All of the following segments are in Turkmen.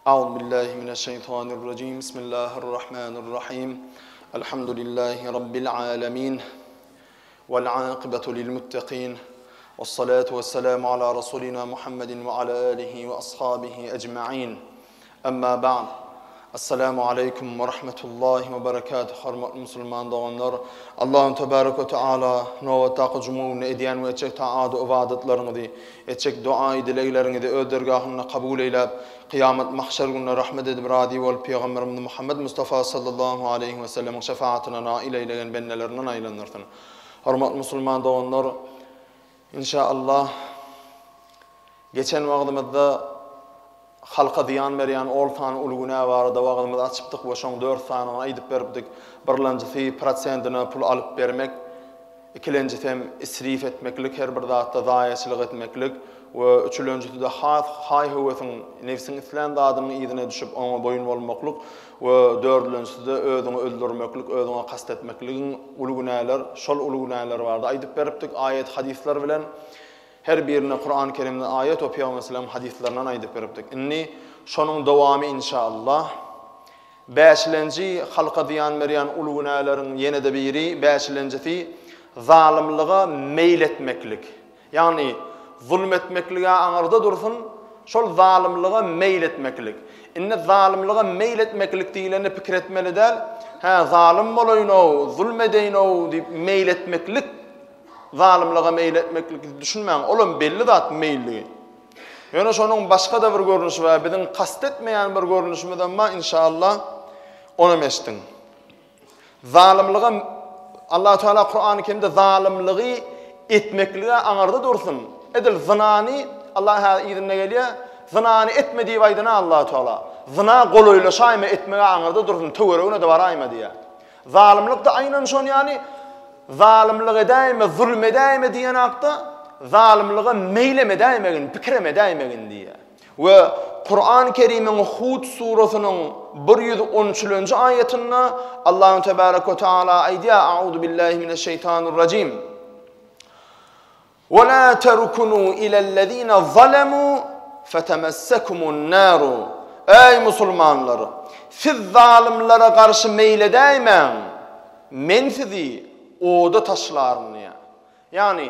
A'udhu billahi mineşşeýtanirrajim. Bismillahirrahmanirrahim. Elhamdülillahi rabbil alamin. Vel akibetu lil muttaqin. Vessalatu vesselamu ala rasulina Muhammedin ve ala alihi ve ashabihi ecmaîn. Emma ba'd. Esselamu aleýkum we rahmetullahi we berekatuh hormatly musulman doganlar. Allahu tebarek we teala nobatdaky juma gününe edýän we etjek taat we ybadatlaryňyzy, etjek duaýy dilegleriňizi öz dergahynda kabul eýläp, kyýamat mahşer gününe rahmet edip razy bolup Pygamberimiz Muhammed Mustafa sallallahu aleýhi we sellemiň şefaatyna nail eýlegen bendelerinden aýlandyrsyn. Hormatly musulman doganlar, inşaallah Geçen wagzymyzda halka zyýan berýän ol sany uly günä barada wagyzymyzy açypdyk we şoň dört sanyny aýdyp beripdik. Birlenjisi prosentine pul alyp bermek, ikilenjisem isrif etmeklik, her bir zatda zaýaçylyk etmeklik we üçülenjisi-de has haý-höwesiň, nebsiň islän zadynyň yzyna düşüp oňa boýun bolmaklyk we dördülenjisi-de özüňi öldürmeklik, özüňe kast etmekligiň uly günäler, şol uly günäler barada aýdyp beripdik aýat-hadyslar bilen. Her birine Kurany Kerimden aýat we Pygamber sallam hadyslaryndan aýdyp beripdik. Indi şonuň dowamy inşallah. Bäşilenji halka zyýan berýän uly günäleriň ýene-de biri, bäşilenjisi zalymlyga meýil etmeklik. Ýagny zulum etmeklig-ä aňyrda dursun, şol zalymlyga meýil etmeklik. Indi zalymlyga meýil etmeklik diýlende pikir etmeli däl, hä zalym bolaýyn-ow, zulum edeýin-ow diýip meýil etmeklik Zalymlyga meýil etmeklik düşünmäň, olam belli zat meýilligi. Ýöne şonuň başga-da bir görnüşi bar, biziň kast etmeýän bir görnüşimizem bar, inşallah, onam eşdiň. Zalymlyga Allah Teala Kurany Kerimde zalymlygy etmeklige aňyrda dursun. Edil zynany Allah häzir yzynda gelýär. Zynany etme diýip aýdana Allah Teala. Zyna golaýlaşaýma etmege aňyrda dursun, töweregine-de baraýma diýýär. Zalymlyk-da aýnan şon ýaly, zalymlyk edäýme, zulum edäýme diýenakda, zalymlyga meýlem edäýmegin, pikirem edäýmegin diýýär. We Kurany Kerimiň Hud surasynyň 113-nji aýatynda Allahu tebarek we taala aýdýar, A'uzu billahi mineşşeýtanirrajim. Ve la terkunu ilellezine zalemu fetemessekumun naru. Eý musulmanlar! Siz zalymlara garşy meýil edäýmäň, men sizi oda taşlaryn diýýär. Ýagny,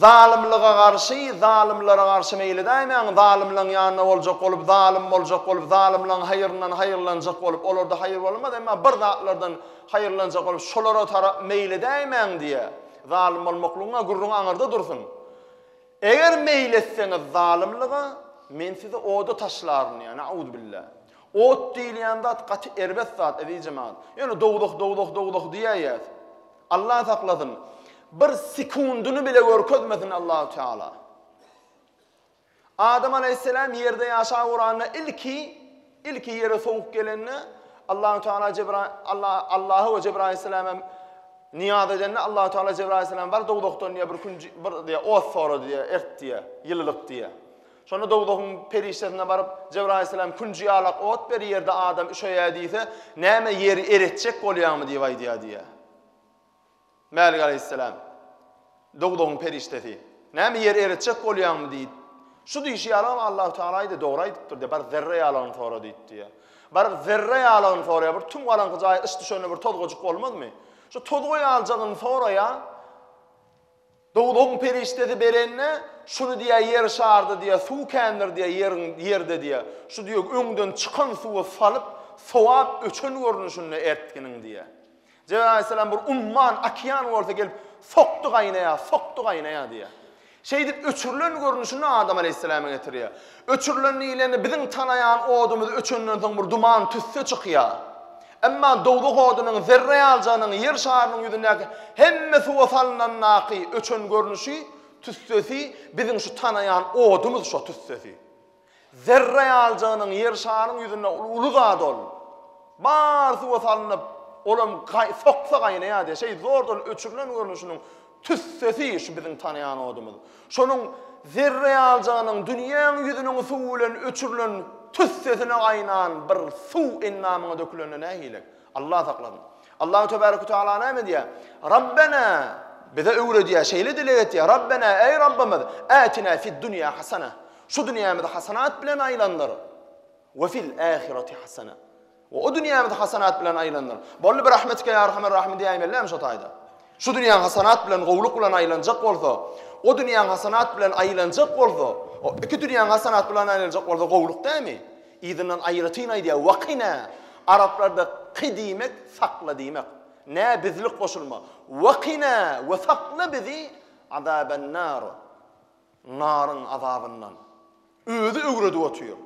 zalymlyga garşy, zalymlara garşy meýil edäýmäň, zalymlaryň ýanynda boljak bolup, zalym boljak bolup, zalymlaryň haýryndan haýyrlanjak bolup, olarda haýyr bolmaz, emma bir zatlardan haýyrlanjak bolup, şolara tarap meýil edäýmäň diýýär. Zalym bolmaklygyň-a gürrüňi aňyrda dursun. Eger meýil etseňiz zalymlyga, men sizi oda taşlaryn diýýär. Nauzubilla. Ot diýilýän zat gaty erbet zat, eziz jemagat. Ýöne dowzah, dowzah, dowzah diýäýýäs. Allah saklasyn. Bir sekundyny bile görkezmesin Allahu Teala. Adam aleýhisselam ýerde ýaşap uranda ilki ilki ýere sowuk gelende Allahu Teala Jebra Allah Allaha we Jebrail aleýhissalama niýaz edende Allahu Teala Jebrail aleýhissalam bar dowzahdan diýe bir künji bir diýe ot sora diýe ert diýe ýylylyk diýe. Şonda dowzahyň perişdesine baryp Jebrail aleýhissalam künji ýalak ot ber ýerde adam üşeýä diýse näme ýeri eretjek bolýaňmy diýip aýdýar diýe. Mälik aleýhissalam, Dowzahyň perişdesi, Näme, ýeri eretjek bolýaňmy? diýip, Şu diýşi ýalygam Allahu Tagala aýdy, dogry aýdypdyr diýýär, bar zerre ýalygyny sora diýip diýýär. Baryp zerre ýalygyny soraýar, bir tüm garaňky jaýa yş düşende bir tozgajyk bolmazmy? Şu tozga ýalyjagyny soraýar. Dowzahyň perişdesi berende, şuny diýýär, ýer şarda diýýär, suw kändir diýýär, ýeriň ýerde diýýär. Şu diýýär, öňden çykan suwa salyp, sowap öçen görnüşinde ertginiň diýýär. Jebraýyl alaýhyssalam bir umman, okean bolsa gelip, sokdy gaýnaýar, sokdy gaýnaýar diýýär. Şeýdip öçürilen görnüşini Adam alaýhyssalama getirýär. Öçürilen diýlende biziň tanaýan odumyz öçenden soň bir duman tüsse çykýar. Emma dowzah odunyň zerre ýalyjagynyň ýer şarynyň ýüzündäki hemme suwa salynandaky öçen görnüşi, tüssesi biziň şu tanaýan odumyz şo tüssesi. Zerre ýalyjagynyň ýer şaryň ýüzünde uly zat ol. Bar suwa salnyp, olam soksa gaýnaýar diýýär. Şeý zordan öçürilen görnüşiniň tüssesi şu biziň tanaýan odumyz. Şonuň zerre ýalyjagynyň dünýäň ýüzüniň suwy bilen öçürilen tüssesine gaýnan bir suw endamyňa dökülende nähili? Allah saklasyn. Allahu tebaraka taala näme diýýär? Rabbena bize öwredýär, şeýle dileg etýär. Rabbena eý Rabbimiz, atina fid dunýa hasana. Şu dünýämizi hasanat bilen aýlandyr. We fil ahireti hasana. We o dünýämizi hasanat bilen aýlandyr. Boldy bir rahmetike ýa erhamer rahimin diýäýmeli näme şo taýda? Şu dünýäň hasanat bilen, gowluk bilen aýlanjak bolsa, o dünýäň hasanat bilen aýlanjak bolsa, o iki dünýäň hasanat bilen aýlanjak bolsa gowluk dämi? Yzyndan aýratyn aýdýar, Wakina. Araplarda ki diýmek sakla diýmek. Nä bizlik goşulma. Wakina we sakla bizi azabennar. Naryň azabyndan. Özi öwredip otyr.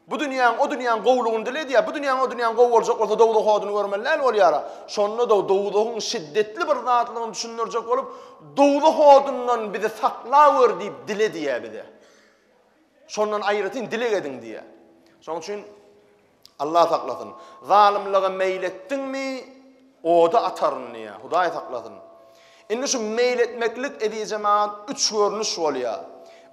Bu dünýäň, o dünýäň gowulygyny dile edýär. Bu dünýäň, o dünýäň gowy boljak bolsa dowzah oduny görmeli däl bolýar-a. Şonda-da dowzahyň şiddetli bir zatlygyny düşündirjek bolup, dowzah odundan bizi saklawer diýip dile diýýär bize. Şondan aýratyn dileg ediň diýýär. Şonuň üçin Allah saklasyn. Zalymlyga meýil etdiňmi, oda ataryn diýýär. Hudaý saklasyn. Indi şu meýil etmeklik eziz jemagat üç görnüş bolýar.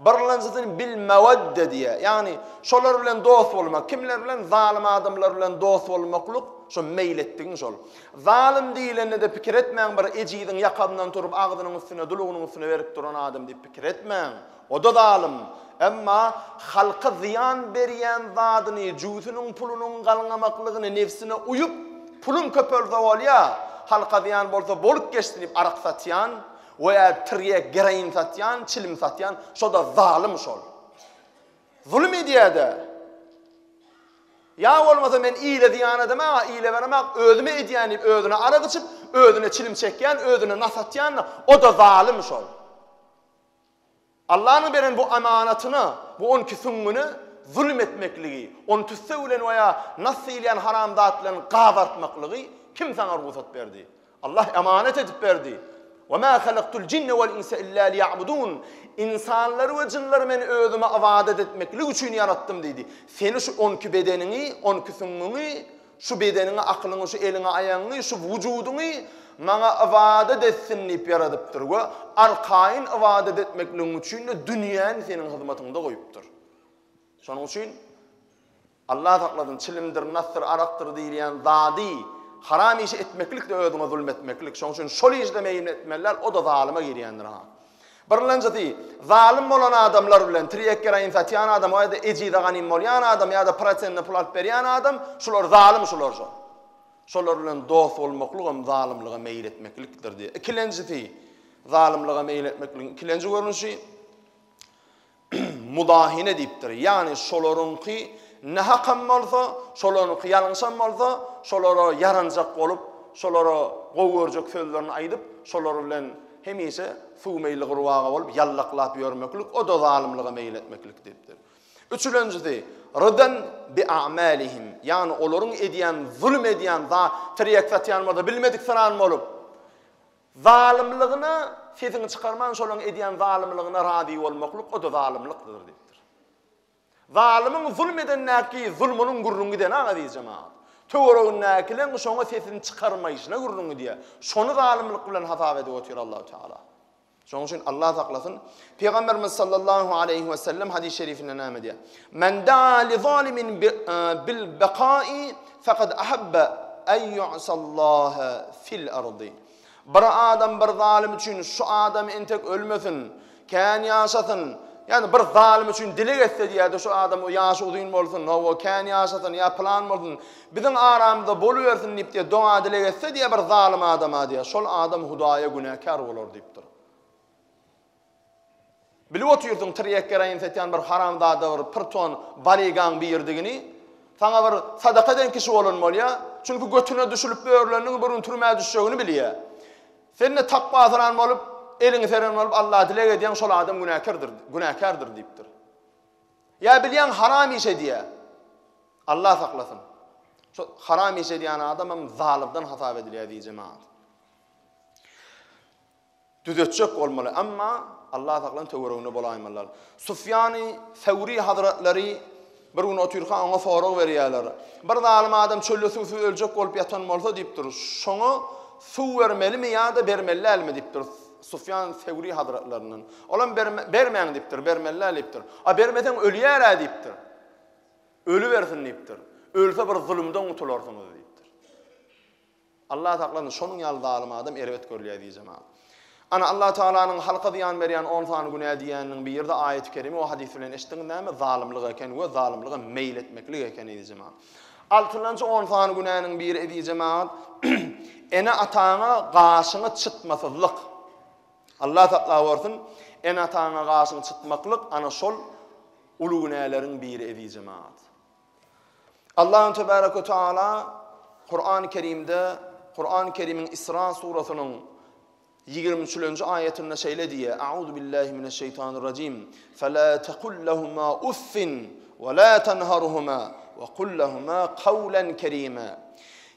Birinjisini bil mewadde diýýär. Ýagny şolar bilen dost bolmak. Kimler bilen? Zalym adamlar bilen dost bolmaklyk, şo meýil etdigiň şol. Zalym diýilende-de pikir etmäň bir ejiziň ýakasyndan turup agzynyň üstüne, dulugynyň üstüne berip duran adam diýip pikir etmäň. O-da zalym. Emma halka zyýan berýän zadyny, jübüsiniň pulunyň galňamaklygyny nebsine uýup, pulum köpelse bolýa, halka zyýan bolsa bolup geçsin diýip arak satýan we ýa tirýek, geroin satýan, çilim satýan, şo-da zalym şol. Zulum edýä-de. Ýa bolmasa men ile zyýan edemag-a, ile beremag, özüme edýän diýip özüne arak içip, özüne çilim çekýän, özüne nas atýan-da, o-da zalym şol. Allanyň beren bu amanatyna, bu onki süňňüne zulum etmekligi, ony tüsse bilen we ýa nas diýilýän haram zat bilen gabartmaklygy kim saňa rugsat berdi? Allah amanat edip berdi. Ve ma halaktul jinne vel insa illa liya'budun. Ynsanlary we jynlary men özüme ybadat etmeklik üçin ýaratdym diýdi. Seni şu onki bedeniňi, onki süňňüňi Şu bedeniňi, akylyňy, şu eliňi, aýagyňy, şu wujudyňy Maňa ybadat etsin diýip ýaradypdyr we arkaýyn ybadat etmekligiň üçin-de dünýäni seniň hyzmatyňda goýupdyr. Şonuň üçin Allah saklasyn, çilimdir, nasdyr, arakdyr diýilýän zady haram işi etmeklik-de özüňe zulum etmeklik. Şonuň üçin şol işi-de meýil etmeli däl, o-da zalyma girýändir ha. Birlenjisi, zalym bolan adamlar bilen, tirýek geroin satýan adam ýa-da ejize ganym bolýan adam ýa-da prosentine pul alyp berýän adam, şular zalym şular şol. Şolar bilen dost bolmaklygam zalymlyga meýil etmeklikdir diýýär. Ikilenjisi, zalymlyga meýil etmekligiň ikilenji görnüşi, mudahine diýipdir. Ýagny şolaryňky nähakam bolsa, şolaryňky ýalňyşam bolsa, şolara ýaranjak bolup, şolara gowy görjek sözlerini aýdyp, şolar bilen hemişe suw meýilli gurbaga bolup ýallaklap ýörmeklik, o-da zalymlyga meýil etmeklik diýipdir. Üçülenjisi, rydan bi a'malihim, ýagny olaryň edýän zulum edýän za, tirýek satýan bolsa bilmedik syran bolup, Zalymlygyna sesiňi çykarman şolaň edýän zalymlygyna razy bolmaklyk o-da zalymlykdyr diýipdir. Zalymyň zulm edendäki zulmunyň gürrüňi gidenak eziz jemagat. Töweregindäkileň şoňa sesini çykarmaýşyna gürrüň gidýär. Şony zalymlyk bilen hasap edip otyr Allahu Teala. Şonuň üçin Allah saklasyn. Pygamberimiz sallallahu aleýhi we sellem hadys şerifinde näme diýýär? Men daa li zalimin bil bekai fekad ahabba en yu'sallaha fil ardy. Bir adam bir zalym üçin şu adam entek ölmesin, kän ýaşasyn, ýagny bir zalym üçin dileg etse diýýär-de şu adam ýaşy uzyn bolsun, hawa kän ýaşasyn ýa pylan bolsun, biziň aramyzda bolubersin diýip diýýär, doga dileg etse diýýär bir zalym adama diýýär, şol adam Hudaýa günäkär bolar diýipdir. Bilip otyrsyň tirýek geroin satýan bir haramzada bir pyrton barygaň birdigini. Saňa bir sadaka eden kişi bolan bolýa. Çünki götüne düşülip börülenini bir gün türmä düşjegini bilýä. Sen-de takwasyran bolup, eliňi seren bolup Allaha dileg edýäň, şol adam günäkärdir, günäkärdir diýipdir. Ýa bilýäň haram iş edýä. Allah saklasyn. Şo haram iş edýän adam hem zalymdan hasap edilýär diýi jemaat. Düzetjek bolmaly, emma Allah saklan töwereginde bolaýmalylar. Sufýany Sewri hazratlary bir gün otyrka oňa sorag berýärler. Bir zalym adam çölde suwsuz öljek bolup ýatan bolsa diýipdir, şoňa suw bermelimi ýa-da bermeli dälmi diýipdir Sufýan Sewri hazratlaryndan. Olam bermäň diýipdir, bermeli däl diýipdir. A bermeseň ölýär-ä diýipdir. Ölübersin diýipdir. Ölse bir zulumdan gutularsyňyz diýipdir. Allah saklasyn şonuň ýaly zalym adam erbet görülýär diý jemagat. Ana Allah Tagalanyň halka zyýan berýän on sany günä diýýäniniň biri-de aýaty kerime we hadys bilen eşitdiňiz näme? Zalymlyk eken we zalymlyga meýil etmeklik eken eziz jemagat. Altynjy on sany günäniň biri eziz jemagat ene-ataňa gaşyňy çytmasyzlyk. Allah saklawersin, ene-ataňa gaşyňy çytmaklyk ana şol uly günäleriň biri eziz jemagat. Allahun tebaraka we taala Kur'an-ı Kerimde Kur'an-ı Kerimiň Isra surasynyň 23-nji aýatynda şeýle diýýär: A'uzu billahi mineşşeýtanirrajim. Fela tekul lehuma uffin we la tenharhuma we kul lehuma kawlen kerima.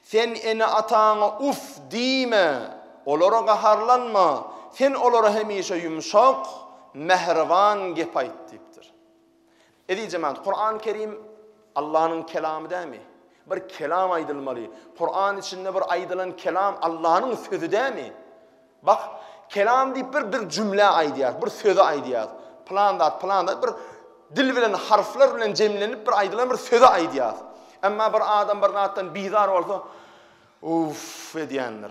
Sen ene-ataňa uff diýme, olara gaharlanma, sen olara hemişe ýumşak, mähriban gep aýt diýipdir. Eziz jemagat, Kuran Kerim Allanyň kelamy dämi? Bir kelam aýdylmaly. Kuran içinde bir aýdylan kelam Allanyň sözi dämi? Bak, kelam diýip bir bir jümle aýdýar, bir sözi aýdýar. Plan zat, plan zat bir dil bilen, harflar bilen jemlenip bir aýdylan bir sözi aýdýar. Emma bir adam bir zatdan bizar bolsa, uff edýändir.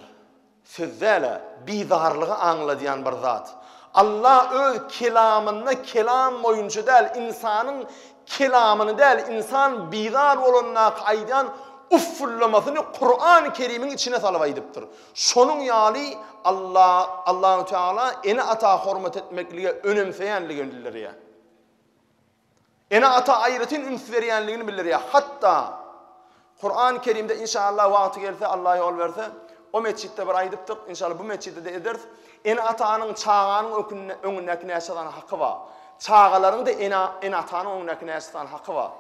Söz däl-ä, bizarlygy aňladýan bir zat. Allah öz kelamynda kelam boýunça däl, ynsanyň kelamyny däl, ynsan bizar bolandaky aýdýan uffullamasyny Kurany Kerimiň içine salyp aýdypdyr. Şonuň ýaly Allah, Allahu Teala ene-ata hormat etmeklige önemseýänligini bildirýär. Ene-ata aýratyn üns berýänligini bildirýär. Hatda Kurany Kerimde inşallah wagty gelse, Allah ýol berse, o metjitde bir aýdypdyk, inşallah bu metjitde-de ederis. Ene-atanyň çaganyň öňündäki näçe sany haky bar? Çagalaryň-da ene-atanyň öňündäki näçe sany haky bar?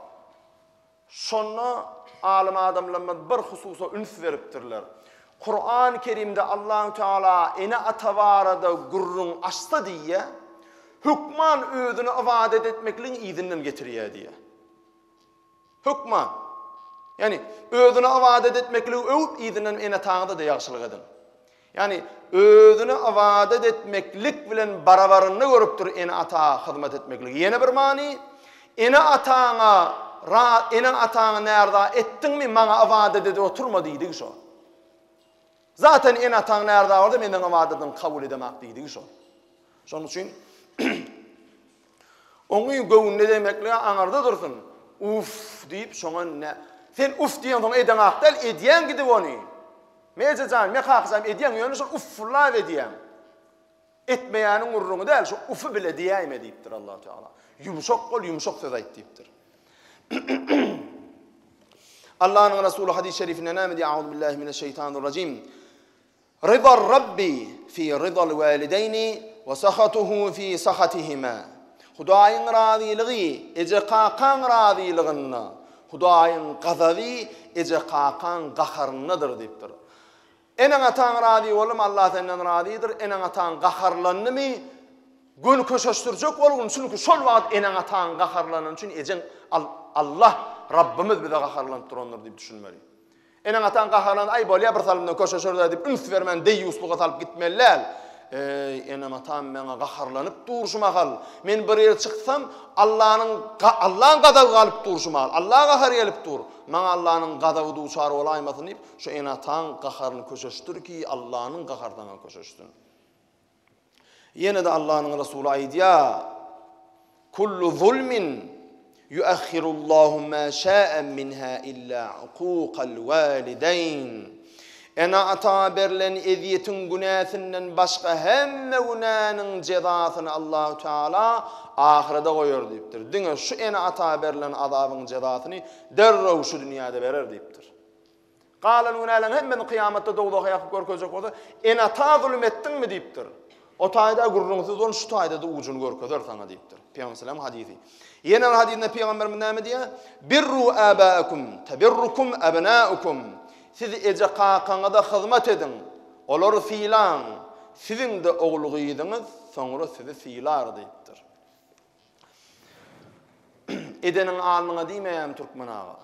Şonda alym adamlarymyz bir hususa üns beripdirler. Kurany Kerimde Allahu Teala ene-ata barada gürrüň açsa diýýär, hökman özüne ybadat etmekligiň yzyndan getirýär diýýär. Hökman. Ýagny özüne ybadat etmekligi öwüp yzyndan ene-ataňyza-da ýagşylyk ediň. Ýagny özüne ybadat etmeklik bilen barabarynda görüpdir ene-ata hyzmat etmekligi. Ýene bir many, ene-ataňa ra ene-ataňy närza etdiňmi, maňa ybadat edip oturma diýdigi şo. Zaten ene-ataň närza bolsa meniň ybadatyňy kabul edemak diýdigi şo. Şonuň üçin oňy göwnüne degmeklige aňyrda dursun. Uff diýip şoňa ne Sen uff diýensoň edeňak däl, edýäň gidip ony. Me eje jan, me kaka jan edýäň, ýöne şol uffullap edýäň. Etmeýäniň gürrüňi däl, şu uffy bile diýäýme diýipdir Allahu Teala. Ýumşak bol, ýumşak söz aýt diýipdir. Allanyň Resuly hadys şerifinde näme diýýär? Auzubillahi mineşşeýtanirrajim. Ridar Rabbi fi ridal walideýni we sahatuhu fi sahatihima. Hudaýyň razylygy eje-kakaň razylygynda, Hudaýyň gazaby eje-kakaň gaharyndadyr diýipdir. Eneň-ataň razy boldumy, Allah senden razydyr, eneň-ataň gaharlandymy, göni köşeşdirjek bolgun, çünki şol wagt eneň-ataň gaharlanany üçin ejeň Allah Rabbymyz bize gaharlanyp durandyr diýip düşünmeli. Eneň-ataň gaharlanda, aý bolýa bir salymdan köşeşer-dä diýip üns bermän deýýuslyga salyp gitmeli däl. Eý, enem-atam maňa gaharlanyp dur şu mahal. Men bir ýere çyksam, Allanyň Allaň gazaby galyp dur şu mahal. Alla gahary gelip dur. Maňa Allanyň gazaby duçar bolaýmasyn diýip, şu ene-ataň gaharyny köşeşdir ki, Allanyň gahary saňa köşeşsin. Ýene-de Allanyň Resuly aýdýar, Kullu zulmin ýuahhirullahu ma şa'a minha illa uquqal walideýn. Ene-ata berlen ezýetiň günäsinden başga hemme günäniň jezasyny Allahu Teala ahyrede goýar diýipdir. Diňe şu ene-ata berlen azabyň jezasyny derrew şu dünýäde berer diýipdir. Galan günäleriň hemmesini kyýamatda dowzaha ýakyp görkezjek bolsa, ene-ata zulum etdiňmi diýipdir. O taýda gürrüňsiz ol şu taýda-da ujuny görkezer saňa diýipdir. Pygamber sallam hadysy. Ýene bir hadysynda pygamberimiz näme diýýär? Birru abaekum tebirrukum abnaukum. Siz eje-kakaňyza hyzmat ediň, olary sylaň, siziň-de ogul-gyzyňyz soňra sizi sylar diýipdir. Edeniň alnyňa diýmeýärmi türkmen aga?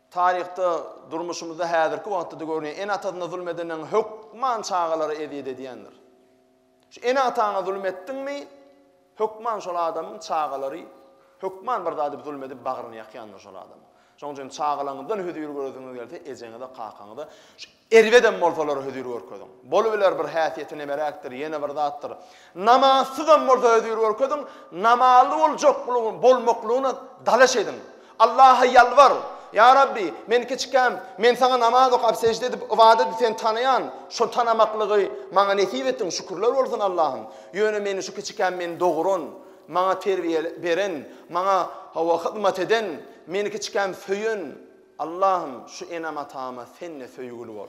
Taryhda, durmuşymyzda häzirki wagtda-da görünýär, ene-atasyna zulum edenleň hökman çagalara ezýet edýändir. Şu ene-ataňa zulum etdiňmi, hökman şol adamyň çagalary. Hökman bir zat edip zulum edip bagryny ýakýandyr şol adamyň. Şonuň üçin çagalaryňyzdan hözir göresiňiz gelse ejeňize, kakaňyza şu erbedem bolsalar hözir görkeziň. Bolubiler bir häsiýeti nemeräkdir, ýene bir zatdyr. Namazsyzam bolsa hözir görkeziň, namazly boljak bolmaklygyna dalaş ediň. Allaha ýalbar, Ýa Rabbi, men kiçikäm, men Saňa namaz okap, sežde edip, ybadat edip Seni tanaýan, şol tanamaklygy maňa nesip etdiň, şükürler bolsun Allahym. Ýöne meni şu kiçikäm meni doguran, maňa terbiýe beren, maňa, hawa, hyzmat eden, meni kiçikäm söýen Allahym, şu enem-atama Sen-de söýgüli bol.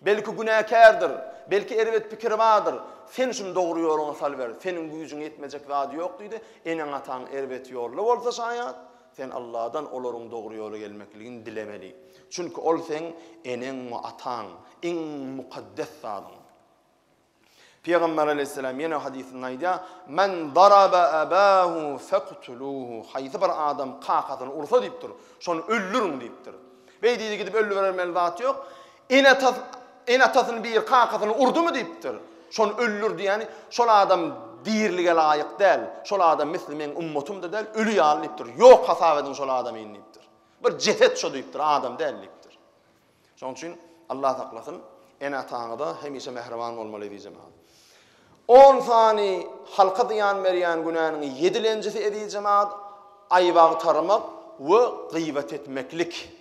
Belki günäkärdir, belki erbet pikiri bardyr, sen şuny dogry ýoluňa salyber, seniň güýjüň ýetmejek zady ýok diýdi, eneň-ataň erbet ýolda bolsa şaýat, sen Alladan olaryň dogry ýola gelmekligini dilemeli. Çünki ol seň eneň we ataň, iň mukaddes zadyň. Pygamber aleýhissalam ýene hadysynda aýdýar, Men daraba abahu faqtuluhu. Haýsy bir adam kakasyny ursa diýipdir, şony öldüriň diýipdir. Beý diýdi gidip öldübermeli zat ýok. Ene-atasy ene-atasyny bir kakasyny urdumy diýipdir. Şony öldür diýýäni, şol adam dirilige laýyk däl. Şol adam misli meň ummatym-da däl, öli ýaly diýipdir. Ýok hasap ediň şol adamyny diýipdir. Bir jeset şo diýipdir, adam däl diýipdir. Şonuň üçin Allah saklasyn, ene-ataňyza hemişe mähriban bolmaly eziz jemagat. On sany halka zyýan berýän günäniň ýedilenjisi eziz jemagat, aýyp agtarmak we gybat etmeklik.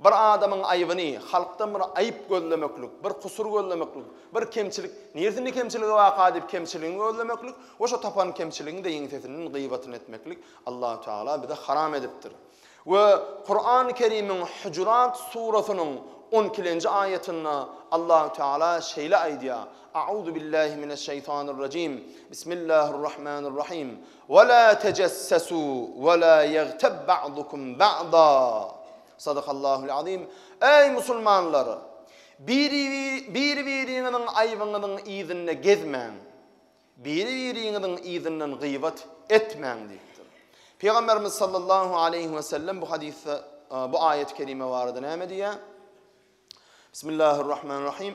Bir adamyň aýybyny, halkdan bir aýyp gözlemeklik, bir kusur gözlemeklik, bir kemçilik, niresinde kemçiligi barka diýip kemçiligiňi gözlemeklik we şo tapan kemçiligiň-de ýeňsesinden gybatyny etmeklik Allahu Teala bize haram edipdir. We Kurany Kerimiň Hujurat surasynyň on ikilenji aýatynda Allahu Teala şeýle aýdýar, A'uzu billahi mineşşeýtanirrajim, Bismillahirrahmanirrahim, Ve la tejessesû ve la ýegteb ba'dukum ba'da. Sadakallahul azim. Eý musulmanlar! Biri-biriňiziň aýbyňyzyň yzynda gezmäň. Biri-biriňiziň yzyndan gybat etmäň diýipdir. Pygamberimiz sallallahu aleýhi we sellem bu hadysda bu aýat-y kerime barada näme diýýär? Bismillahirrahmanirrahim.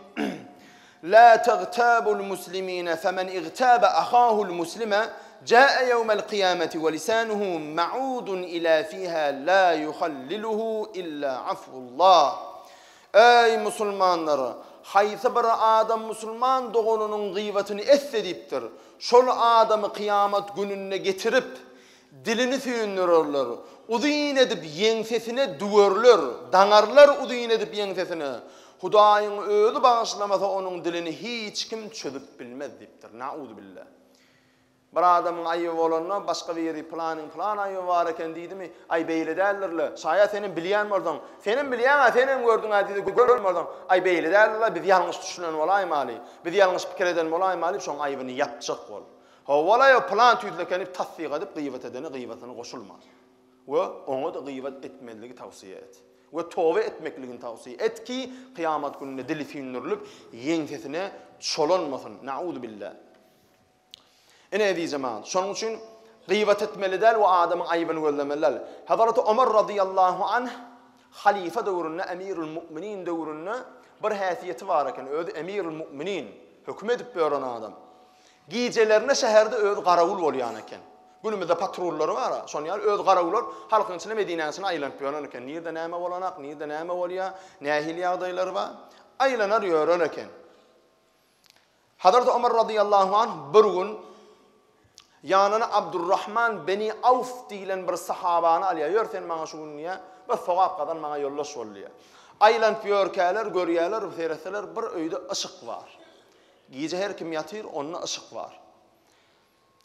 La tagtabul muslimina femen igtaba ahahul muslima jaa yawmal qiyamati we lisanuhu ma'udun ila fiha la yuhalliluhu illa afullah. Eý, musulmanlar! Haýsy bir adam musulman doganynyň gyýbatyny etse diýipdir, şol adamy kyýamat gününde getirip, dilini süýndürerler, uzyn edip ýeňsesine düwerler, daňarlar uzyn edip ýeňsesine. Hudaýyň özi bagyşlamasa onuň dilini hiç kim çözüp bilmez diýipdir. Nauzubilla. Bir adamyň aýyby bolanda, başga biri pylanyň pylan aýyby bar eken diýdimi, aý beýle däldir-le, şaýat senem bilýän bolsaň, senem bilýäň-ä, senem gördüň-ä diýdi, gören bolsaň, aý beýle däldir-le, biz ýalňyş düşünen bolaýmaly, biz ýalňyş pikir eden bolaýmaly diýip, şoň aýybyny ýapjak bol. Hawa-laý, o pylan tüýsli eken diýip tassyk edip, gybat edene gybatyny goşulma. We oňa-da gybat etmezligi tawsiýe et. We toba etmekligini tawsiýe et ki, kyýamat gününde dili süýndürilip, ýeňsesine çolanmasyn. Nauzubilla. Ine eziz jemagat, şonuň üçin gybat etmeli däl we adamyň aýybyny gözlemeli däl. Hazreti Omar razyýallahu anh halyfa döwründe, emirül mu'minin döwründe bir häsiýeti bar eken, özi emirül mu'minin, höküm edip ýören adam. Gijelerine şäherde özi garawul bolýan eken. Günümizde patrullary bar-a, şonuň ýaly özi garawul bolup, halkyň içinde, Medinäniň içinde aýlanyp ýören eken. Nirde näme bolanak, nirde näme bolýar, nähili ýagdaýlar bar, aýlanar ýören eken. Hazreti Omar razyýallahu anh bir gün ýanyna Abdurrahman beni Awf diýlen bir sahabany alýar. Ýör sen maňa şu gün diýýär, bir sogap gazan maňa ýoldaş bol diýýär. Aýlanyp ýörkäler görýärler, seretseler bir öýde yşyk bar. Gije her kim ýatyr, onda yşyk bar.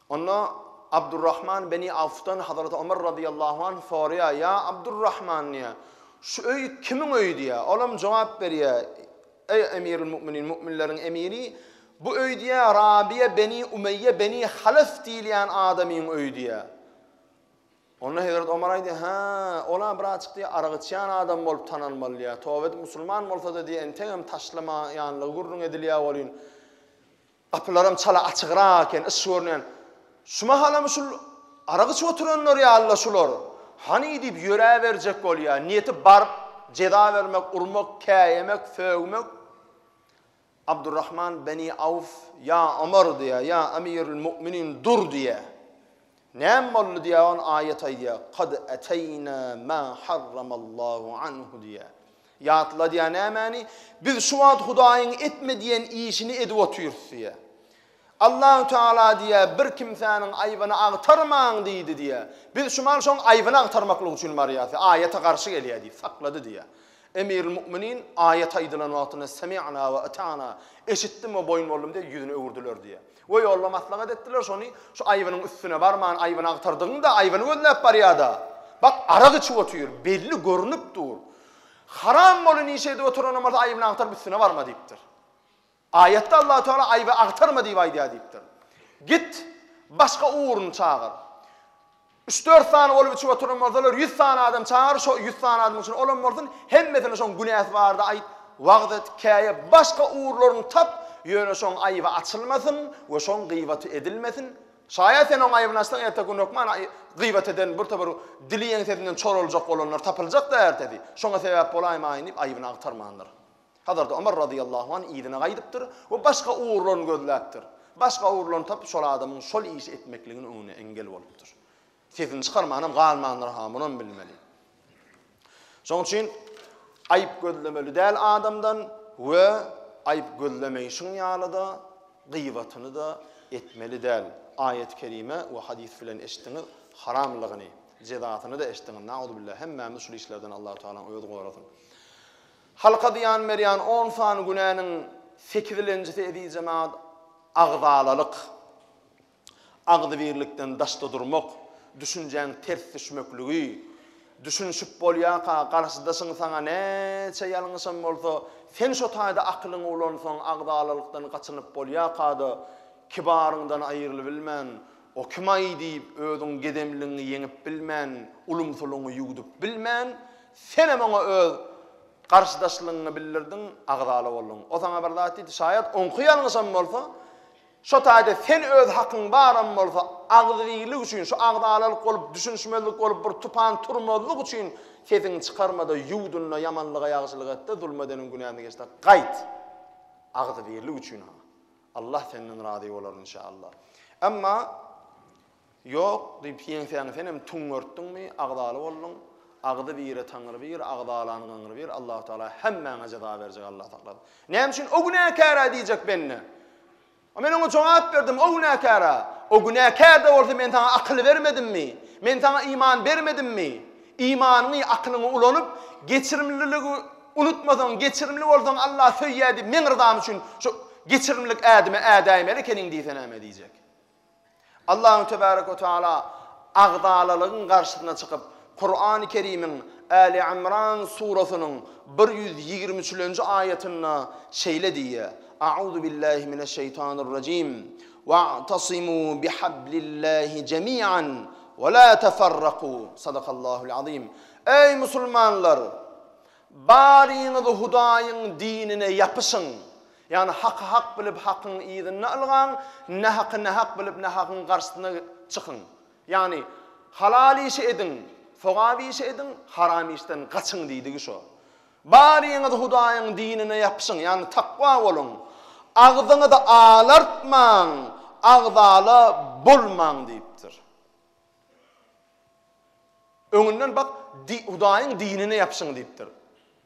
Onda Abdurrahman beni Awfdan Hazreti Omar razyýallahu anh soraýar, Ýa Abdurrahman diýýär, şu öý kimiň öýi diýýär. Olam jogap berýär, Eý Emirül Mu'minin, mu'minleriň emiri, bu öý diýýär, Rabiýa beni Umeýýe beni Halef diýilýän adamyň öýi diýýär. Onda Hezreti Omar aýdýar, Hä, ol-a birazjyk diýýär, arak içýän adam bolup tanalmaly diýýär. Toba edip musulman bolsa-da diýýär, entegem taşlamaýanlygy gürrüň edilýär welin, Gapylaram çala açygrak eken, yş görünýän. Şu mahalam şul arak içip oturanlar ýaly-la şular. Hany diýip ýöräberjek bolýar. Niýeti baryp jeza bermek, urmak, käýemek, sögmek. Abdurrahman beni Awf, Ýa Omar diýýär, ýa Amirül Mu'minin dur diýýär. Näme boldy diýýär, ony aýat aýdýar, Kad eteýna ma harramallahu anhu diýýär. Ýatladýar nämäni? Biz şu wagt Hudaýyň etme diýen işini edip otyrys diýýär. Allahu Teala diýýär, bir kimsäniň aýbyny agtarmaň diýdi diýýär. Biz şu mal şoň aýbyny agtarmaklyk üçin barýas. Aýata garşy gelýär diýip saklady diýýär. Emirül Mu'minin aýat aýdylan wagtynda Semi'na we ata'na, eşitdim we boýun boldum diýip ýüzüni öwürdiler diýýär. We ýolda maslahat etdiler şony şu aýbynyň üstüne barman aýbyny agtardygyňda aýbyny gözläp barýada. Bak arak içip otyr, belli görnüp dur. Haram bolan işi edip oturanam bolsa aýbyny agtaryp üstüne barma diýipdir. Aýatda Allahu Teala aýby agtarma diýip aýdýar diýipdir. Git, başga ugruny çagyr. Üç-dört sany bolup içip oturan bolsalar, ýüz sany adam çagyr, şo ýüz sany adamyň içinde olam bolsun, hemmesine şoň günäsi barada aýt, wagyz et, käýe, başga ugurlaryny tap, ýöne şoň aýby açylmasyn we şoň gyýbaty edilmesin. Şaýat sen oň aýbyny açsaň, erteki gün hökman gyýbat eden bir topar dili ýeňsesinden çoraljak bolanlar tapyljak-da ertesi. Şoňa sebäp bolaýmaýyn diýip aýbyny agtarmandyr. Hazreti Omar razyýallahu anh yzyna gaýdypdyr we başga ugurlaryny gözläpdir. Başga ugurlaryny tapyp şol adamyň şol işi etmekliginiň öňüne engel bolupdyr. Sesini çykarmanam galmandyr ha munam bilmeli. Şonuň üçin aýyp gözlemeli däl adamdan we aýyp gözlemeýşiň ýaly-da gyýbatyny-da etmeli däl. Aýat-y kerime we hadys bilen eşitdiňiz haramlygyny, jezasyny-da eşitdiňiz. Nauzubilla hemmämizi şul işlerden Allahu Tagalaň özi gorasyn. Halka zyýan berýän on sany günäniň sekizilenjisi eziz jemagat agzalalyk, agzybirlikden daşda durmak, düşünjäň ters düşmekligi, düşünişip bolýarka garşydaşyň saňa näçe ýalňyşam bolsa, sen şo taýda akylyňy ulansaň agzalalykdan gaçynyp bolýarka-da kibaryňdan aýrylybilmän, o kim-aý diýip özüň gedemligiňi ýeňip bilmän, ulumsylygyňy ýuwdup bilmän, Senem oňa öz garşydaşlygyňy bildirdiň, agzala bolduň. O saňa bir zat diýdi, şaýat oňky ýalňyşam bolsa, şo taýda sen öz hakyň baram bolsa, agzybirlik üçin, şu agzalalyk bolup, düşünişmezlik bolup, bir tupan turmazlyk üçin sesiňi çykarma-da, ýuwdun-da, ýamanlyga ýagşylyk et-de, zulum edeniň günäsini geç-de, gaýt! Agzybirlik üçin-ha. Allah senden razy bolar, inşallah. Emma Ýok, diýip, ýeňsäňi senem tüňňertdiňmi, agzaly bolduň. Agzy bire Taňry bir, agzalanyň aňry bir, Allahu Tagala hemmäňe jeza berjek, Allah saklasyn. Näme üçin o günäkär-ä diýjek bende. A men oňa jogap berdim, o günäkär-ä. O günäkär-de bolsa men saňa akyl bermedimmi? Men saňa iman bermedimmi? Imanyňy, akylyňy ulanyp, geçirimliligi unutmasaň, geçirimli bolsaň Allah söýýär diýip, meň ryzam üçin şu geçirimlilik ädimi ädäýmeli ekeniň diýse näme diýjek? Allahu tebarek we taala agzalalygyň garşysyna çykyp, Kurany Kerimiň Äli Imran surasynyň 123-lenji aýatynda şeýle diýýär, A'uzu billahi mineşşeýtanirrajim. Wa'tasimu bihablillahi jemi'an we la teferraku. Sadakallahul azim. Eý musulmanlar! Baryňyz Hudaýyň dinine ýapyşyň. Ýagny haky hak bilip hakyň yzynda ylgaň, nähaky nähak bilip nähakyň garşysyna çykyň. Ýagny halal işi ediň, sogap işi ediň, haram işden gaçyň diýdigi şo. Baryňyz Hudaýyň dinine ýapyşyň, ýagny takwa boluň. Agzyňyzy alartmaň, agzala bolmaň diýipdir. Öňünden bak, Hudaýyň dinine ýapyşyň diýipdir.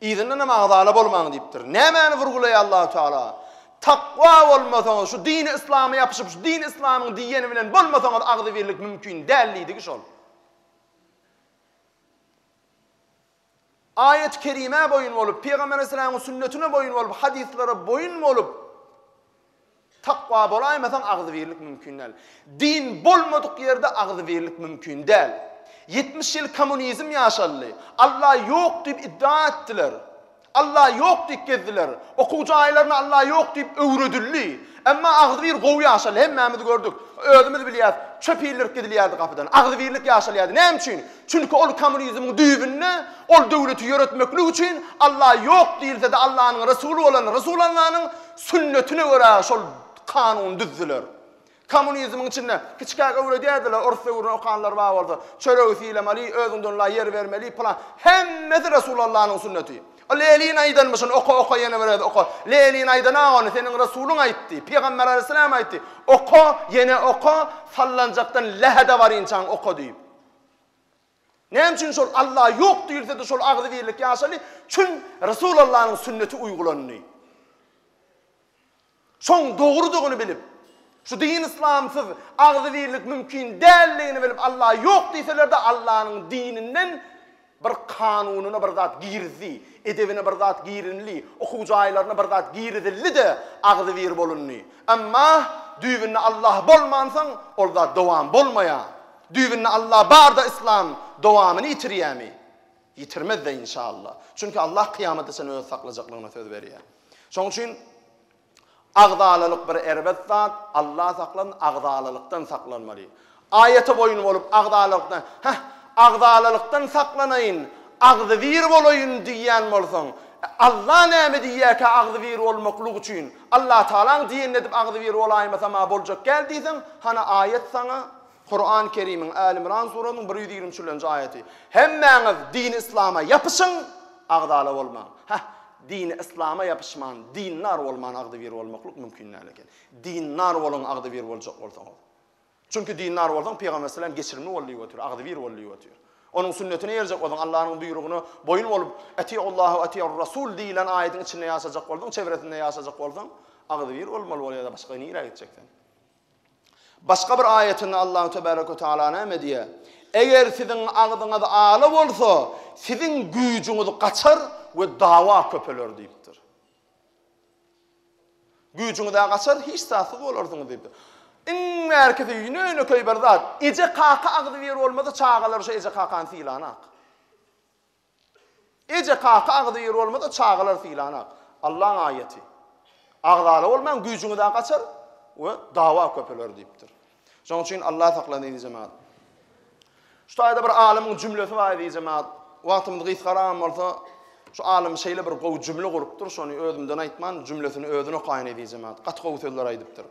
Yzyndanam agzala bolmaň diýipdir. Nämäni vurgulaýar Allahu Teala? Takwa bolmasaňyz, şu dini yslama ýapyşyp, şu dini yslamyň diýeni bilen bolmasaňyz agzybirlik mümkin däl diýdigi şol. Aýat-y kerimä boýun bolup, Pygamber aleyhisselamyň sünnetine boýun bolup, hadyslara boýun bolup, takwa bolaýmasaň agzybirlik mümkin däl. Din bolmadyk ýerde agzybirlik mümkin däl. 70 ýyl kommunizm ýaşaldy. Allah ýok diýip iddia etdiler. Allah ýok diýip gezdiler. Okuw jaýlarynda Allah ýok diýip öwredildi. Emma agzybir gowy ýaşaldy. Hemmämiz gördük. Özümiz bilýäris. Çöp ildirip gidilýärdi gapydan. Agzybirlik ýaşalýardy. Näme üçin? Çünki ol kommunizmiň düýbünde ol döwleti ýöretmeklik üçin Allah ýok diýilse-de Allanyň Resuly bolan Resulallanyň sünnetine görä şol kanuny düzdüler. Kommunizmiň içinde kiçikäk öwredýärdiler, orus döwründe okanlar bar bolsa, çöregi sylamaly, özüňden ula ýer bermeli, pylan. Hemmesi Resulallanyň sünneti. O Lenin aýdanmyşyn, oka, oka ýene bir gezek oka. Lenin aýdan-a ony, seniň Resulyň aýtdy, Pygamber aleýhissalam aýtdy. Oka, ýene oka, sallanjakdan lähede barynçaň oka diýip. Näme üçin şol Alla ýok diýilse-de şol agzybirlik ýaşaly? Çün Resulallanyň sünneti uýgulandy. Şoň dogrudygyny bilip, şu din yslamsyz agzybirlik mümkin däldigini bilip Alla ýok diýseler-de Allanyň dininden bir kanunyna bir zat girizdi, edebine bir zat girinli, okuw jaýlaryna bir zat girizildi-de agzybir bolundy. Emma düýbünde Allah bolmansoň ol zat dowam bolmaýar. Düýbünde Allah barda yslam dowamyny ýitirýärmi? Ýitirmez-de inşallah. Çünki Allah kyýamata çenli öz saklajaklygyna söz berýär. Şonuň üçin agzalalyk bir erbet zat, Allah saklasyn, agzalalykdan saklanmaly. Aýata boýun bolup agzalalykdan, heh, agzalalykdan saklanaýyn, agzybir bolaýyn diýýän bolsaň, Allah näme diýýärkä agzybir bolmaklyk üçin? Allatagalaň diýenini edip agzybir bolaýmasam-a boljak däl diýseň, hana aýat saňa, Kuran Kerimiň Äl Imran surasynyň 123-nji aýaty. Hemmäňiz dini yslama ýapyşyň, agzala bolmaň. Heh, dini yslama ýapyşman, dindar bolman agzybir bolmaklyk mümkin däl eken. Dindar boluň agzybir boljak bolsaňyz. Çünki dindar bolsaň Pygamber aleyhisselam geçirimli bol diýip otyr, agzybir bol diýip otyr. Onuň sünnetine eýerjek bolsaň, Allanyň buýrugyna boýun bolup, Etiullaha we etiur rasul diýilen aýatyň içinde ýaşajak bolsaň, çevresinde ýaşajak bolsaň, agzybir bolmaly bolýar-da, başga nirä gitjek sen? Başga bir aýatynda Allahu tebaraka we taala näme diýýär? Eger siziň agzyňyz ala bolsa, siziň güýjüňiz gaçar we dawa köpeler diýipdir. Güýjüňiz-ä gaçar, hiç zatsyz bolarsyňyz diýipdir. Iň bärkisi ýönekeý bir zat, eje-kaka agzybir bolmasa, çagalar şo eje-kakany sylanak. Eje kaka agzybir bolmasa çagalar sylanak. Allaň aýaty. Agzala bolmaň güýjüňiz-ä gaçar we dawa köpeler diýipdir. Şonuň üçin Allah saklasyn eziz jemagat. Şu taýda bir alymyň jümlesi bar eziz jemagat. Wagtymyz gysgaragam bolsa şu alym şeýle bir gowy jümle gurupdyr, şony özümden aýtman jümlesini özüni okaýyn eziz jemagat. Gaty gowy sözler aýdypdyr.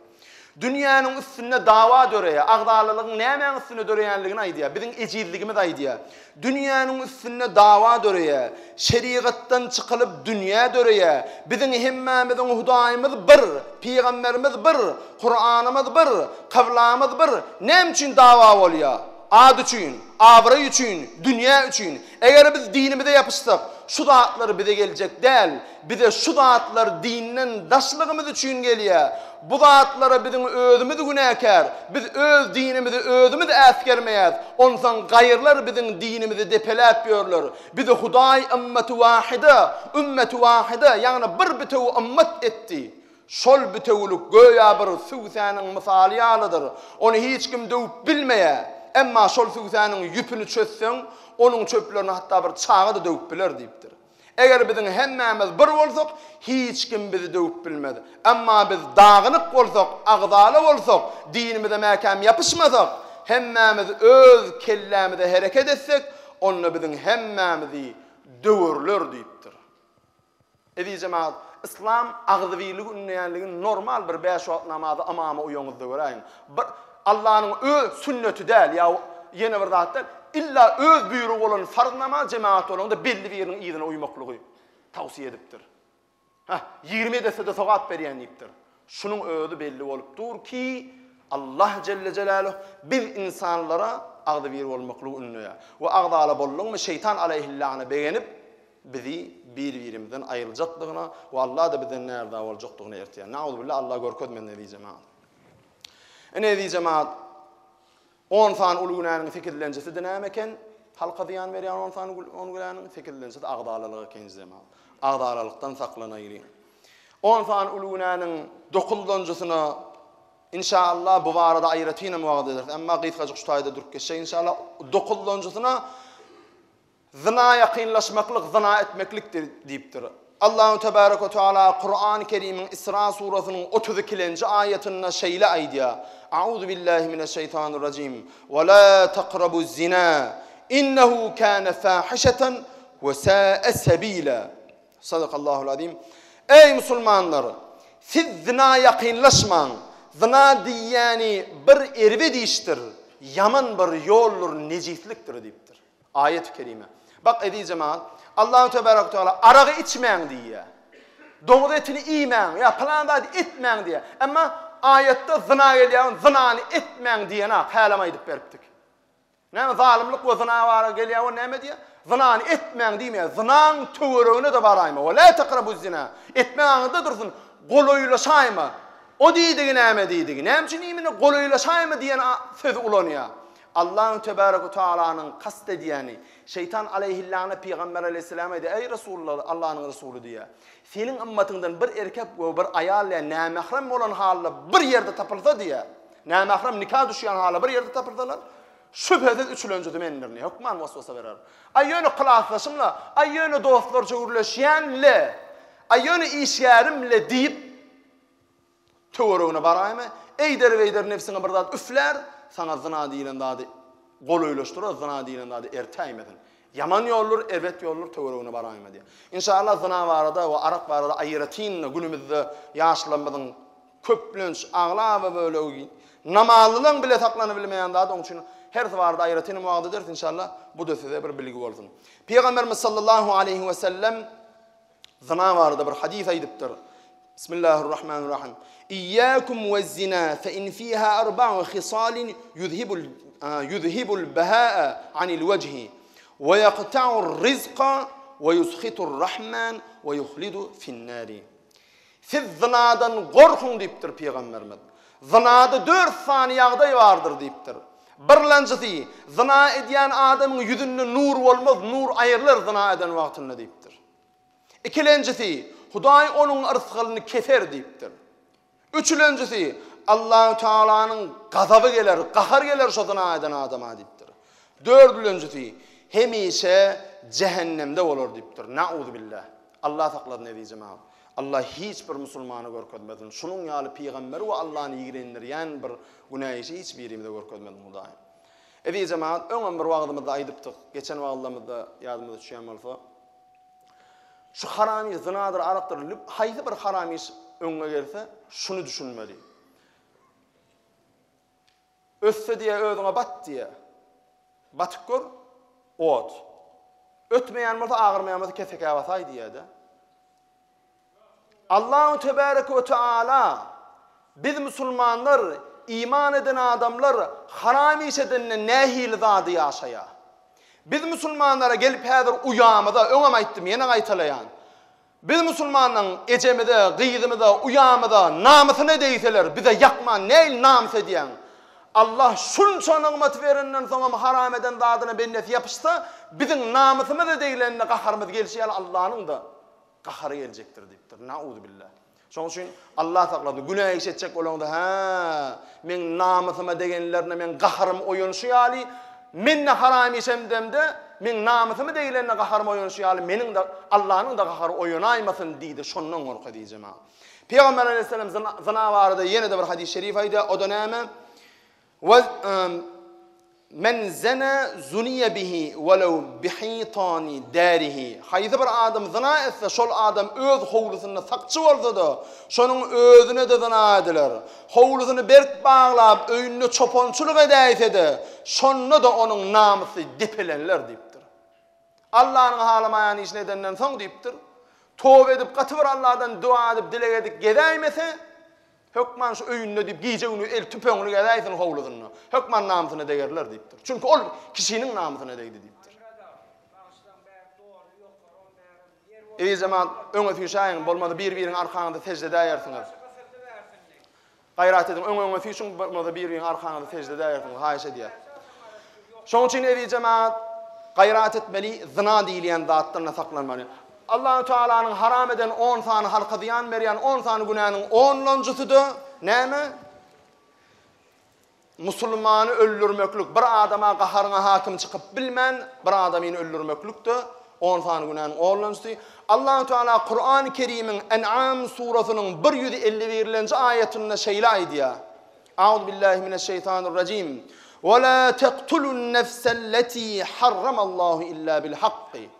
Dünýäniň üstünde dawa döreýär. Agzalalygyň nämäň üstünde döreýänligini aýdýar. Biziň ejizligimizi aýdýar. Dünýäniň üstünde dawa döreýär. Şerigatdan çykylyp dünýä döreýär. Biziň hemmämiziň Hudaýymyz bir, pygamberimiz bir, Kuranymyz bir, kyblamyz bir. Näme üçin dawa bolýar? At üçin, abraý üçin, dünýä üçin. Eger biz dinimize ýapyşsak, şu zatlar bize geljek däl. Bize şu zatlar dinden daşlygymyz üçin gelýär. Bu zatlara biziň özümiz günäkär. Biz öz dinimizi özümiz äsgermeýäs. Onsoň gaýrylar biziň dinimizi depeläp ýörler. Bizi Hudaý ymmeti wahyda, ümmeti wahyda, ýagny bir bitewi ymmat etdi. Şol bitewülik göýä bir süwsäniň mysaly ýalydyr. Ony hiç kim döwüp bilmeýär. Emma şol süwsäniň ýüpüni çözseň, onuň çöplerini hatda bir çaga-da döwüp biler diýipdir. Eger biziň hemmämiz bir bolsak, hiç kim bizi döwüp bilmez. Emma biz dagynyk bolsak, agzala bolsak, dinimize mäkäm ýapyşmasak, hemmämiz öz kellämize hereket etsek, onda biziň hemmämizi döwerler diýipdir. Eziz jemagat, yslam agzybirligi ündeýänligini normal bir bäş wagt namazy ymama uýaňyzda göräýiň. Bir Allanyň öz sünneti däl ýa ýene bir zat däl, illa öz buýrugy bolan farz namaz jemagat bolanda belli biriniň yzyna uýmaklygy tawsiýe edipdir. Heh, 20 edese-de sogap berýän diýipdir. Şunuň özi belli bolup dur ki, Allah jelle jelaluh biz ynsanlara agzybir bolmaklygy ündeýär. We agzala bolduňmy şeýtan aleýhillana begenip, bizi bir-birimizden aýyrjakdygyna we Allah-da bizden närza boljakdygyna ertýär. Nauzubilla Allah görkezmesin eziz jemagat. Ine eziz jemagat, on sany uly günäniň sekizlenjisi-de näme eken? Halka zyýan berýän on sany on günäniň sekizlenjisi agzalalyk eken eziz jemagat. Agzalalykdan saklanaýlyň. On sany uly günäniň dokuzlanjysyna inşallah bu barada aýratynam wagyz ederis. Emma gysgajyk şu taýda durup geçjek inşallah. Dokuzlanjysyna Zyna ýakynlaşmaklyk zyna etmeklikdir diýipdir. Allahu tebarek we teala Kurany Kerimiň Isra surasynyň 32-lenji aýatynda şeýle aýdýar, Auzu billahi mineşşeýtanirrajim. We la takrabuz zina innehu kana fahişeten we sa'a sebila. Sadakallahul azim. Eý musulmanlar! Siz zyna ýakynlaşmaň. Zyna diýýäni bir erbet işdir, ýaman bir ýoldur, nejislikdir diýipdir. Aýaty kerime. Bak eziz jemagat, Allahu tebaraka teala aragy içmäň diýýär. Doňuz etini iýmäň ýa pylan zady etmäň diýýär. Emma aýatda zyna gelýär, zynany etmäň diýenak, hälem aýdyp beripdik. Näme zalymlyk we zyna bara gelýär we näme diýýär? Zynany etmäň diýmeýär. Zynaň töweregine-de baraýma. We la takrabu zina. Etmek aňyňda dursun, golaýlaşaýma. O diýdigi näme diýdigi? Näme üçin imine golaýlaşaýma diýen sözi ulanýar? Allahu tebaraka we taalanyň kast edýäni, şeýtan aleýhillana pygamber aleýhissalama aýdýar, Eý Resulullah, Allanyň Resuly diýýär. Seniň ymmatyňdan bir erkek we bir aýal diýýär, nämährem bolan halda bir ýerde tapylsa diýýär. Nämährem nika düşýän hala bir ýerde tapylsalar, şübhesiz üçülenjisi mendirin diýýär. Hökman waswasa berer. Aý ýöne klasdaşym-la, aý ýöne dostlarça gürleşýän-le, aý ýöne işgärim-le diýip, töweregine baraýma, eýder-beýder nebsiňe bir zat üflär, saňa zyna diýlen zady golaýlaşdyrar, zyna diýlen zady ertäýmesin. Ýaman ýoldur, erbet ýoldur, töweregine baraýma diýýär. Inşallah zyna barada we arak barada aýratyn-da günümizde ýaşlarymyzyň köplenç aglaba bölegi namazlylaň bile saklanybilmeýän zady, oň üçin hersi barada aýratyn hem wagyz ederis inşallah, bu-da size bir bilgi bolsun. Pygamberimiz sallallahu aleýhi we sellem zyna barada bir hadys aýdypdyr. Bismillahirrahmanirrahim. Iyyakum wez-zina fe in fiha arba'u hisalin yuzhibul yuzhibul bahaa anil wejhi we yaqta'ur rizqa we yushitur rahman we yuhlidu fin-nari. Siz zynadan gorkuň diýipdir pygamberimiz. Zynada dört sany ýagdaý bardyr diýipdir. Birlenjisi, zyna edýän adamyň ýüzünde nur bolmaz, nur aýrylar zyna eden wagtynda diýipdir. Ikilenjisi, Hudaý onuň yrsgalyny keser diýipdir. Üçülenjisi, Allahu Tagalanyň gazaby geler, gahar geler şo zyna eden adama diýipdir. Dördülenjisi, hemişe jähennemde bolar diýipdir. Nauzubillah. Allah saklasyn eziz jemagat. Allah hiç bir musulmana görkezmesin. Şunuň ýaly pygamberi we Allany ýigrendirýän bir günä işi hiç birimize görkezmesin Hudaýym. Eziz jemagat, öňem bir wagyzymyzda aýdypdyk, geçen wagyzlarymyzda ýadymyza düşýän bolsa. Şu haram iş zynadyr, arakdyr, haýsy bir haram iş öňüňe gelse, şuny düşünmeli. Ötse diýýär, özüňe bat diýýär. Batyp gör, ot. Ötmeýän bolsa, agyrmaýan bolsa kesekä basaý diýýär-de. Allahu tebareke we taala biz musulmanlar, iman eden adamlar haram iş edende nähili zady ýaşaýar? Biz musulmanlara gelip häzir uýamyza, öňem aýtdym, ýene gaýtalaýan. Biz musulmanlaň ejemize, gyzymyza, uýamyza namysyna degseler, bize ýakman nähili namys edýäň? Allah şunça nygmaty berenden soňam haram eden zadyna bendesi ýapyşsa, biziň namysymyza degilende gaharymyz gelşi ýaly Allanyň-da gahary geljekdir diýipdir. Nauzubillah. Şonuň üçin Allah saklasyn, günä iş etjek bolaňda, hä, meň namysyma degenlerine meň gaharym oýanyşy ýaly, men-de haram iş emdemde, meň namysyma degilende gaharym oýanyşy ýaly, meniň-de, Allanyň-da gahary oýanaýmasyn diýdi, şondan gork eziz jemagat. Pygamber aleýhissalam zyna barada ýene-de bir hadys-şerif aýdýar, o-da näme? Men zena zuniýe bihi welew bihitani darihi. Haýsy bir adam zyna etse, şol adam öz howlusynda sakçy bolsa-da, şonuň özüne-de zyna ediler. Howlusyny berk baglap, öýünde çopançylyk edäýse-de, şonda-da onuň namysy depeleniler diýipdir. Allanyň halamaýan işini edenden soň diýipdir, toba edip, gaty bir Alladan dua edip, dileg edip gezäýmese, Hökman şu öýünde diýip gije-gündiz eli tüpeňli gezäýsin howlusynda. Hökman namysyna degerler diýipdir. Çünki ol kişiniň namysyna degdi diýipdir. Eziz jemagat, öňe süýşäýiň, bolmasa bir-biriň arkaňyzda sežde edäýersiňiz. Gaýrat ediň, öňe-öňe süýşüň, bolmasa bir-biriň arkaňyzda sežde edäýersiňiz, haýyş edýäs. Şonuň üçin eziz jemagat, gaýrat etmeli, zyna diýilýän zatdan-da saklanmaly. Allahu Tealanyň haram eden on sany halka zyýan berýän on sany günäniň onlanjysy-da näme? Musulmany öldürmeklik, bir adama gaharyňa hakim çykyp bilmän, bir adamyny öldürmeklik-de on sany günäniň onlanjysy. Allahu Teala Kurany Kerimiň En'am surasynyň 151-nji aýatynda şeýle aýdýar. Auzu billahi mineşşeýtanirrajim. Ve la tektulun nefselleti harramallahu illa bil hakki.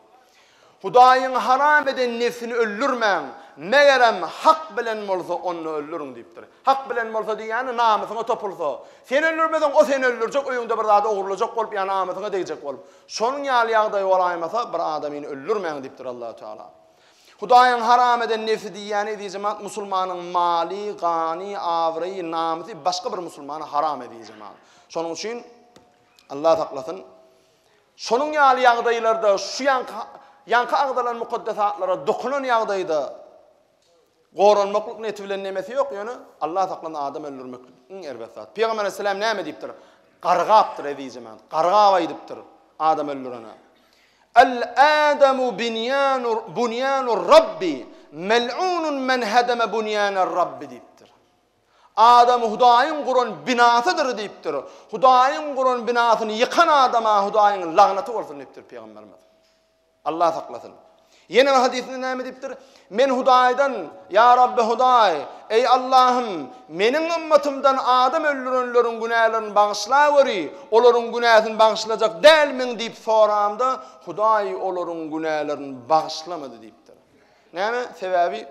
Hudaýyň haram eden nebsini öldürmäň. Megerem hak bilen bolsa onda öldüriň diýipdir. Hak bilen bolsa diýýäni namysyňa topulsa. Sen öldürmeseň o seni öldürjek öýüňde bir zady ogurlajak bolup ýa namysyňa degjek bolup. Şonuň ýaly ýagdaý bolaýmasa bir adamyny öldürmäň diýipdir Allahu Teala. Hudaýyň haram eden nebsi diýýäni eziz jemaat musulmanyň maly, gany, abraýy, namysy başga bir musulmana haram eziz jemaat. Şonuň üçin Allah saklasyn şonuň ýaly ýagdaýlarda şu ýaňky ýaňky agzalan mukaddesatlara dokunan ýagdaýda goranmaklyk niýeti bilen nemesi ýok ýöne Allah saklasyn adam öldürmeklik iň erbet zat. Pygamber aleyhisselam näme diýipdir? Gargapdyr eziz jemaat. Gargap aýdypdyr adam öldürene. Al-Adamu binýanu bunýanu Rabbi, mel'unun men hedeme bunýana Rabbi diýipdir. Adam Hudaýyň guran binasydyr diýipdir. Hudaýyň guran binasyny ýykan adama Hudaýyň lagnaty bolsun diýipdir pygamberimiz. Allah saklasyn. Ýene bir hadysynda näme diýipdir? Men Hudaýdan, Ýa Rabbi Hudaý, eý Allahym, meniň ymmatymdan adam öldürenleriň günälerini bagyşlaweri, olaryň günäsini bagyşlajak dälmiň diýip soramda, Hudaý olaryň günälerini bagyşlamady diýipdir. Näme? Sebäbi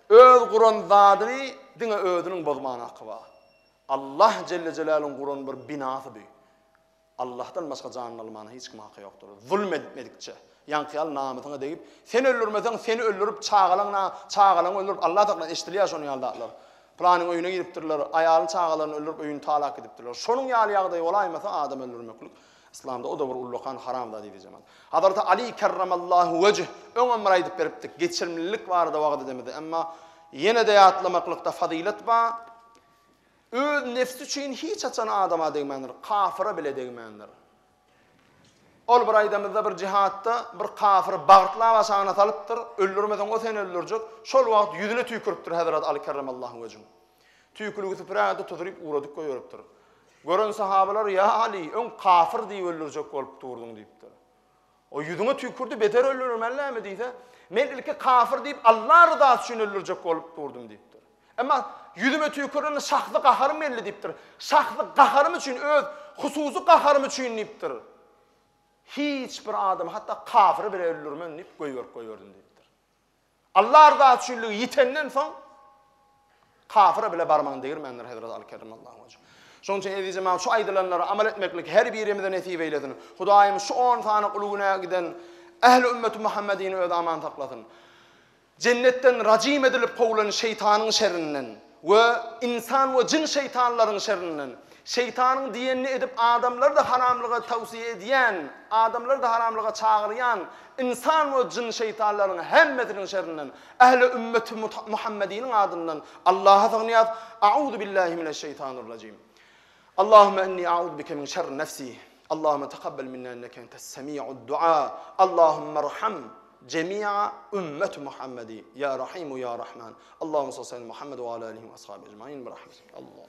öz guran zadyny diňe özüniň bozman haky bar. Allah jelle jelaluň guran bir binasy bu. Allahdan başga janyny almana hiç kimiň haky ýokdur. Zulm etmedikçe. Ýaňky ýaly namysyňa degip, sen öldürmeseň, seni öldürip, çagalaň çagalaňy öldürip, Allah saklasyn, eşidilýär şonuň ýaly zatlar. Pylanyň öýüne giripdirler, aýalyny, çagalaryny öldürip, öýüni talap gidipdirler. Şonuň ýaly ýagdaý bolaýmasa adam öldürmeklik Yslamda o-da bir ullakan haram zat eziz jemagat. Hazreti Ali kerremallahu wejh öňem bir aýdyp beripdik, geçirimlilik barada wagyz edemizde. Emma ýene-de ýatlamaklykda fazylet bar. Öz nefsi üçin hiç haçan adama degmändir, kafyra bile degmändir. Ol bir aýdamyzda bir jihatda bir kafyry bagtlap aşagyna salypdyr, öldürmeseň o seni öldürjek, şol wagt ýüzüne tüýküripdir Hezreti Aly kerremallahu wejhu. Tüýküligi süpürägede tuzuryp ugradyp goýberipdir. Gören sahabalar, Ýa Aly, öň kafyr diýip öldürjek bolup durduň diýipdir. O ýüzüňe tüýkürdi, beter öldürmeli dälmi diýse, men ilki kafyr diýip Allah ryzasy üçin öldürjek bolup durdum diýipdir. Emma ýüzüme tüýkürende şahsy gaharym geldi diýipdir. Şahsy gaharym üçin, öz hususy gaharym üçin diýipdir. Hiç bir adamy, hatda kafyry bile öldürmen diýip goýberip goýberdim diýipdir. Allah ryzasy üçinligi ýitenden soň kafyra bile barmagyny degirmändir Hezreti Aly kerremallahu wejh. Şonuň üçin eziz jemagat şu aýdylanlara amal etmeklik her birimize nesip eýlesin. Hudaýym şu on sany uly günä giden ähli ümmeti Muhammedini özi aman saklasyn. Jennetden rajim edilip kowlan şeýtanyň şerrinden we ynsan we jyn şeýtanlaryň şerrinden, şeýtanyň diýenini edip adamlary-da haramlyga tawsiýe edýän, adamlary-da haramlyga çagyrýan ynsan we jyn şeýtanlaryň hemmesiniň şerrinden ähli ümmeti Muhammediniň adyndan Allaha sygynýas. A'uzu billahi mineşşeýtanirrajim. Allahümme inni a'uzu bike min şerri nefsi. Allahümme tekabbel minna inneke entes semi'ud dua. Allahümme erham jemi'a ümmeti Muhammedi. Ya Rahimu ya Rahman. Allahümme salli ala Muhammed ve ala alihi ve ashabi ecmain. Bi rahmetik. Allah.